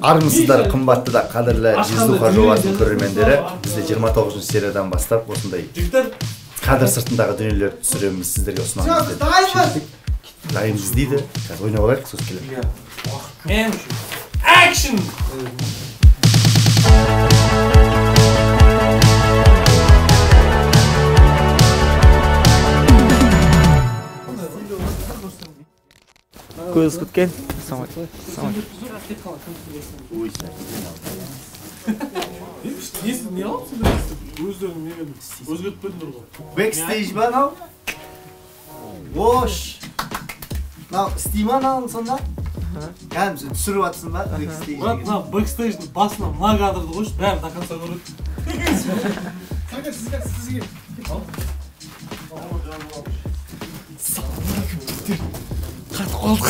Армысыздар, қымбатты да қадірлі Жиздуха жобасының көрермендері. Бізде 29 сериядан бастап осындай кадр сыртындағы дүниелерді түсіреміз, сіздерге ұсынамыз деп шештік. Дайынбыз дейді. Қазір ойнап алайық, сосын келемін. Мен экшн! Көз күткен. Не алыпсыңдар? Өздерің неге өзгертпедіңдер ғой. Бэкстейдж ба анау? Ош. Мынау істей ма анауын сонда? Кәдімгі түсіріп жатсың ба? Бэкстейдж. Брат, мына бэкстейдждің басына мына кадрды қойшы, бәрі до конца көреді. Сәке, сізге, сізге. Қатып қалдық.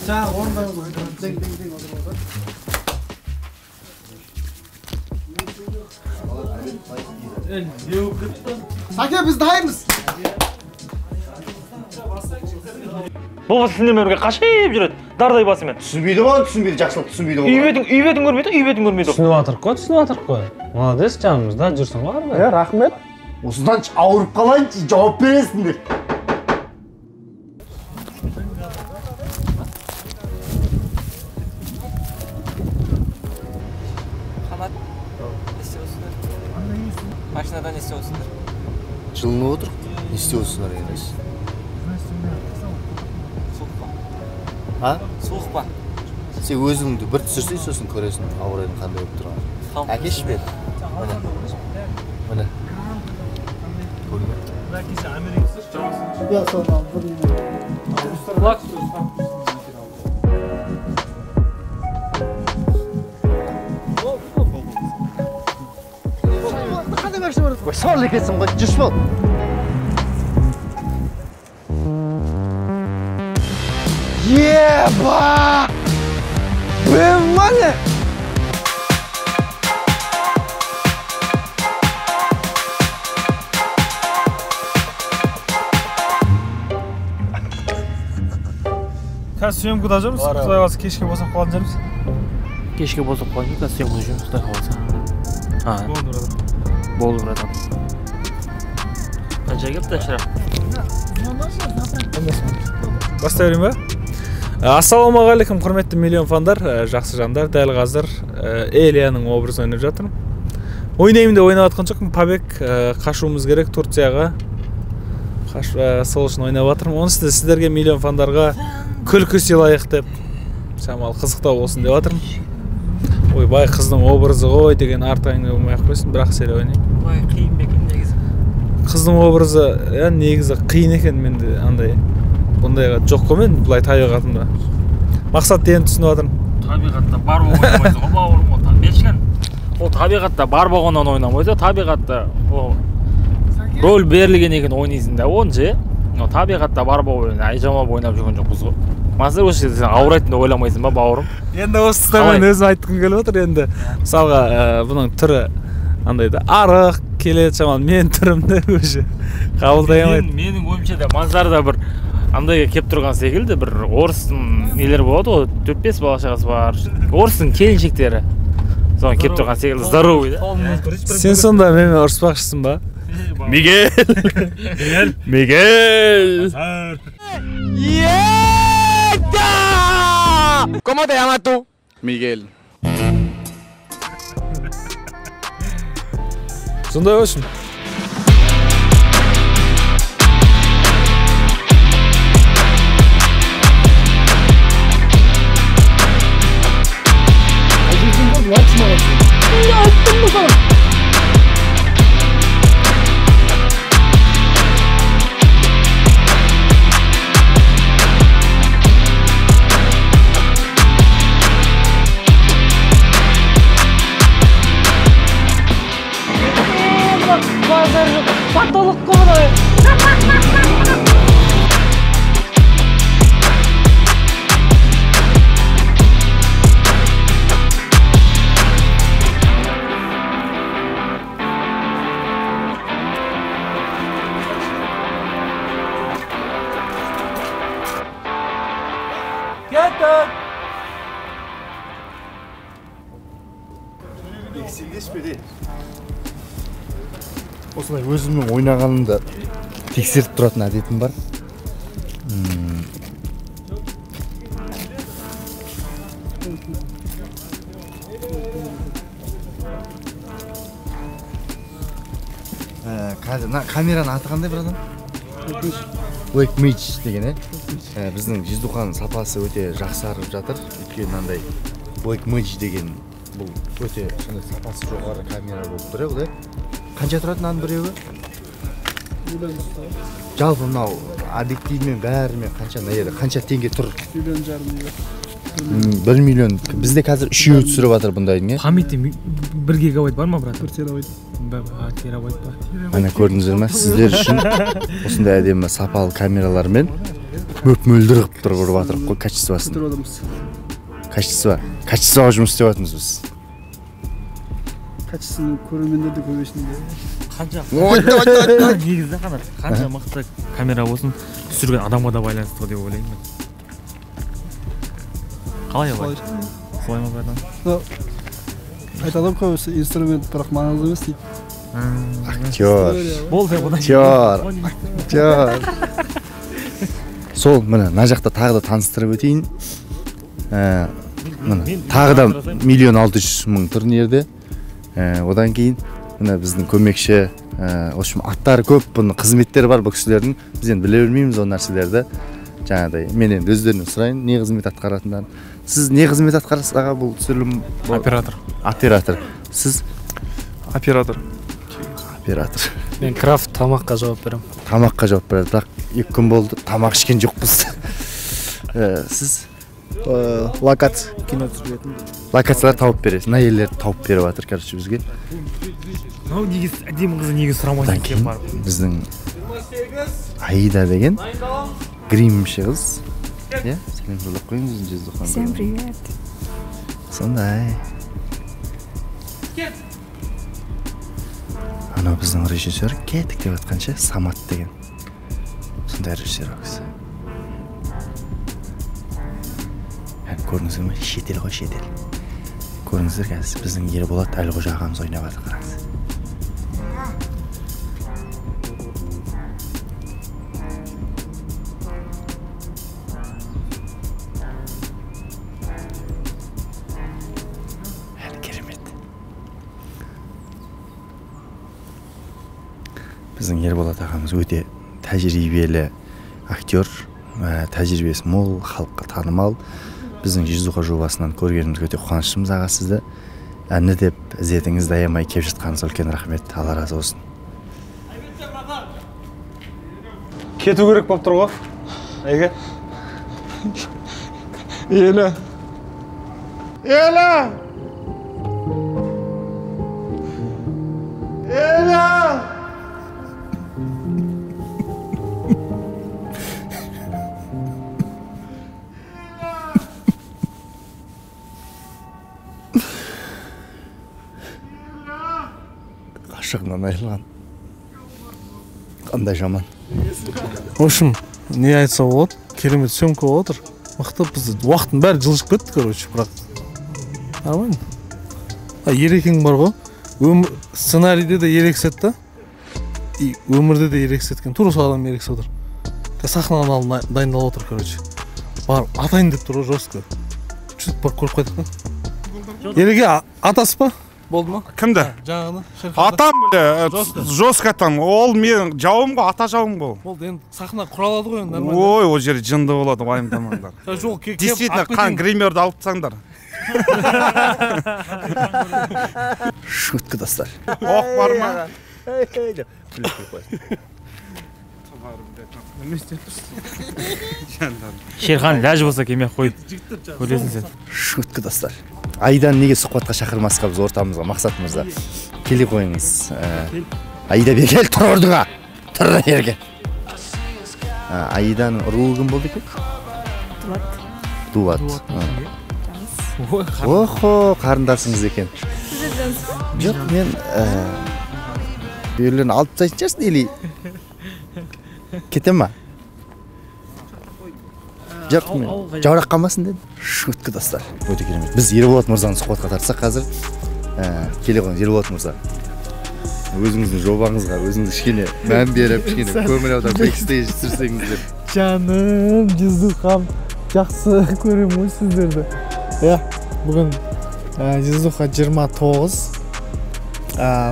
Жаңа орындарыңыз ғой. Тең, тең, тең отырыңыздар. Не болып кетті? Сәке, біз дайынбыз. Болмаса сендермен бірге қашып жүреді, дардай басымен. Түсінбейді ғой, түсінбейді, жақсылап түсінбейді ғой. Үй бетін көрмейді, үй бетін көрмейді. Түсініп жатырық қой, түсініп жатырық қой. Молодец, жанымызда жүрсің ғой әрбір. Рахмет. Осыдан ауырып қалайыншы, жауап бересіңдер. Қанат, не істеп отырсыңдар? Машинада не істеп отырсыңдар? Жылынып отырық, не істеп отырсыңдар енді? Суық па? А? Суық па? Сен өзіңді бір түсірсең, сосын көресің ауа райының қандай болып тұрғанын. Әкеші бер. Міне. Міне. Ой, сол екенсің ғой, жүрші бол. Еба! Бемане! Қазір съемкада жүрміз, құдай қаласа кешке босап қалатын жүрміз. Кешке босап қалатын жүрміз, қазір съемкада жүрміз, құдай қаласа. Болды, братан. Болды, братан. Қанша келіпті, Ашраф? Бастай берейін ба? Ассалаумағалейкум, құрметті миллион фандар, жақсы жандар. Дәл қазір Элияның образын ойнап жатырмын. Ойнаймын деп ойнап жатқан жоқпын. Побег, қашуымыз керек Турцияға. Сол үшін ойнап жатырмын. Оның үстіне сіздерге, миллион фандарға күлкі сыйлайық деп, шамалы қызықтау болсын деп жатырмын. Ойбай, қыздың образы ғой деген артық әңгіме болмай ақ қойсын, бірақ серия ойнаймын. Былай қиын ба екен негізі? Қыздың образы, негізі қиын екен, менде андай бұндайға жоқ қой мен былай табиғатымда. Мақсат деген түсініп жатырмын. Табиғатта бар болған ойнамайсың ғой, бауырым, ол Бешкен. Ол табиғатта бар болғаннан ойнамайды, табиғатта ол роль берілген екен ойнайсың да, оны ше. Табиғатта бар болып айжамап ойнап жүрген жоқпыз ғой. Маза осы жерде сен ауырайтын деп ойламайсың ба, бауырым? Енді осы тұста мен өзім айтқым келіп отыр енді. Мысалға, бұның түрі андай да арық келеді шамалы, мен түрімді уже қабылдай алмайды. Менің ойымша да Мазарда бір андайға келіп тұрған секілді, бір орыстың нелері болады ғой, 4-5 бала шағасы бар, орыстың келіншектері соған келіп тұрған секілді, здоровый да. Сен сонда менімен ұрыспақшысың ба? Мигель! Мигель! ¿Cómo te llamas tú? Miguel. Сондай болсын. Түспеді. Осылай өзімнің ойнағанымды тексеріп тұратын әдетім бар. Қазір мына камераның аты қандай, братан? Black Mage деген, Біздің Жездуханың сапасы өте жақсарып жатыр. Өйткені мынандай Black Mage деген бұл өте сондай сапасы жоғары камера болып тұр, бұл, Қанша тұрады мынаның біреуі? Жалпы мынау объективмен бәрімен қанша мына жерде қанша теңге тұр? 1,5 миллион. 1 миллион. Бізде қазір үшеуі түсіріп жатыр бұндайдың, Памяти 1 гигабайт бар ма, брат? 1 терабайт. Терабайт бар. Міне көрдіңіздер ме? Сіздер үшін осындай әдемі сапалы камералармен мөп-мөлдір қылып тұрып ұрып жатырмық қой качествосын. Көтеріп отырмыз. Качество. Качествоға жұмыс істеп жатырмыз біз. Качествоны көрермендер де көбейсін де. Қанша Ой, ой, ой, ой. Негізі қанат, қанша мықты камера болсын, түсірген адамға да байланысты деп ойлаймын мен. Қалай олай? Солай ма, братан? Айтады ғой көбісі, инструмент бірақ маңызды емес дейді. Актер. Болды, бұдан Актер. Актер. Сол, міне, мына жақта тағы да таныстырып өтейін. Міне, тағы да 1 600 000 тұр мына жерде. Одан кейін міне біздің көмекші, в общем, аттары көп, бұның қызметтері бар бұл кісілердің. Біз енді біле бермейміз ол нәрселерді. Жаңағыдай, мен енді өздерінен сұрайын, не қызмет атқаратындарын. Сіз не қызмет атқарасыз, аға, бұл түсірілім? Оператор. Оператор. Сіз? Оператор. Оператор. Мен крафт, тамаққа жауап беремін. Тамаққа жауап береді, бірақ 2 күн болды, тамақ ішкен жоқпыз. Сіз? Локация, кино түсіретін. Локациялар тауып бересіз. Мына елдерді тауып беріп жатыр, короче, бізге. Мынау негізі әдемі қызы неге сұрамайсың Одан сен кейін барып? біздің Аида деген гримші қыз. Иә, сәлем жолдап қойыңыз біздің Жездухан. Всем привет. Сондай. Анау біздің режиссер кеттік деп жатқанша, Самат деген. Сондай режиссер ол кісі. Әне, көрдіңіздер ме? Шетел ғой, шетел. Көрдіңіздер, қазір біздің Ерболат Әлқожа ағамыз ойнап жатыр, қараңыз. Әлі керемет. Біздің Ерболат ағамыз өте тәжірибелі актер, тәжірибесі мол, халыққа танымал. Біздің Жездуха жобасынан көргенімізге өте қуаныштымыз, аға, сізді. Әні деп ізетіңізді аямай келіп жатқаныңызға үлкен рахмет. Алла разы болсын. Кету керек болып тұр ғой. Неге? Елі. Елі! Елі! Ғашығынан айырылған. Қандай жаман. В общем, не айтса болады, керемет съемка болып отыр. Мықты, бізді уақыттың бәрі жылжып кетті, короче, бірақ нормально. Ерекең бар ғой, сценарийде де ерекседі да, и өмірде де ерекседі екен. Тура сол адам ерексіп отыр. Сахнаның алдына дайындалып отыр, короче. Барып атайын деп тұр ғой, жестко. Сөйтіп барып көріп қайттық та. Ереке, атасыз ба? Болды ма? Кімді? Жаңағыны. Атам, бля, жестко атам. Ол мен жауым ғой, ата жауым ғой. Болды, енді сахна құра алады ғой енді нормально. Ой, ол жер жынды болады, уайымдамаңдар. Жоқ, Действительно, қан гримерді алып тастаңдар. Шутка, достар. Оқ бар ма? Шерхан, ләж болса келмей ақ қой. Өлесің сен. Шутка, достар. Айдан неге сұхбатқа шақырмасқа біз ортамызға, Мақсат мырза? Келе қойыңыз. Аида, бері кел, тұр орныңа. Тұр бері кел. Аиданың руы кім болды екен? Дулат. Дулат. Охо, қарындасыңыз екен. Жоқ, мен бүйірлерін алып тастайтын шығарсың или кете ма? Жоқ, мен жаурақ қалмасын дедім. Шутка, достар. Өте керемет. Біз Ерболат мырзаны сұхбатқа тартсақ қазір, Келе қойыңыз, Ерболат мырза. Өзіңіздің жобаңызға өзіңіз кішкене мән беріп, кішкене көңіл аударып бэкстейдж түсірсеңіз деп. Жаным, Жездухам, жақсы көремін ғой сіздерді. Иә, бүгін Жездуха 29,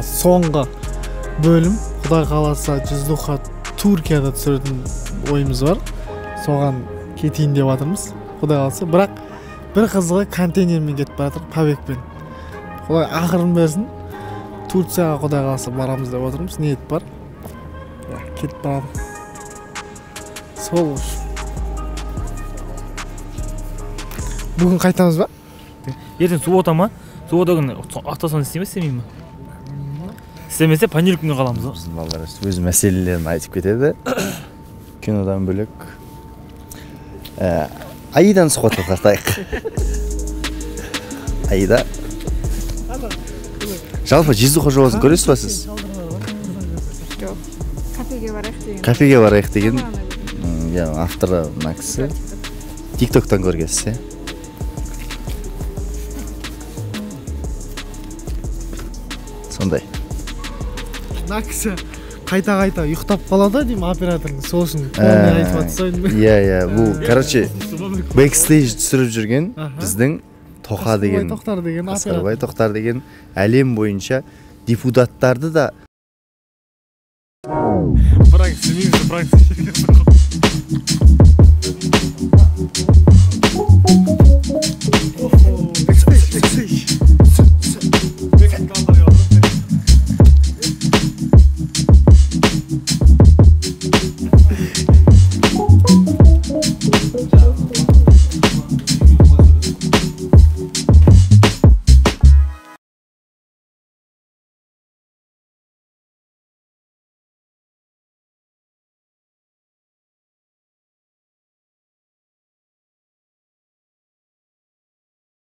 соңғы бөлім. Құдай қаласа Жездуха Түркияда түсіретін ойымыз бар. Соған кетейін деп жатырмыз, Құдай қаласа. Бірақ бір қызығы контейнермен кетіп бара жатыр, побегпен. Құдай ақырын берсін. Турцияға Құдай қаласа барамыз деп отырмыз, ниет бар. Кетіп барады. Сол. Бүгін қайтамыз ба? Ертең суббота ма? Суббота күні автосон істей ме, істемей ме? Істемесе понедельник күні қаламыз ғой. Біздің балалар өз мәселелерін айтып кетеді. Кинодан бөлек. Аиданың сұхбатына тартайық. Аида. Жалпы Жездуха жобасын көресіз ба сіз? Жоқ. Кафеге барайық деген. Кафеге барайық деген. Иә, авторы мына кісі. TikTok'тан көргенсіз, иә? Сондай. Мына кісі қайта-қайта ұйықтап қалады деймін операторың, сол үшін полный айтып жатса. Иә, иә, бұл, короче, бэкстейдж түсіріп жүрген біздің Тоқа деген, Қасқырбай Тоқтар деген әлем бойынша депутаттарды да пранк істемейміз, пранк істемейміз.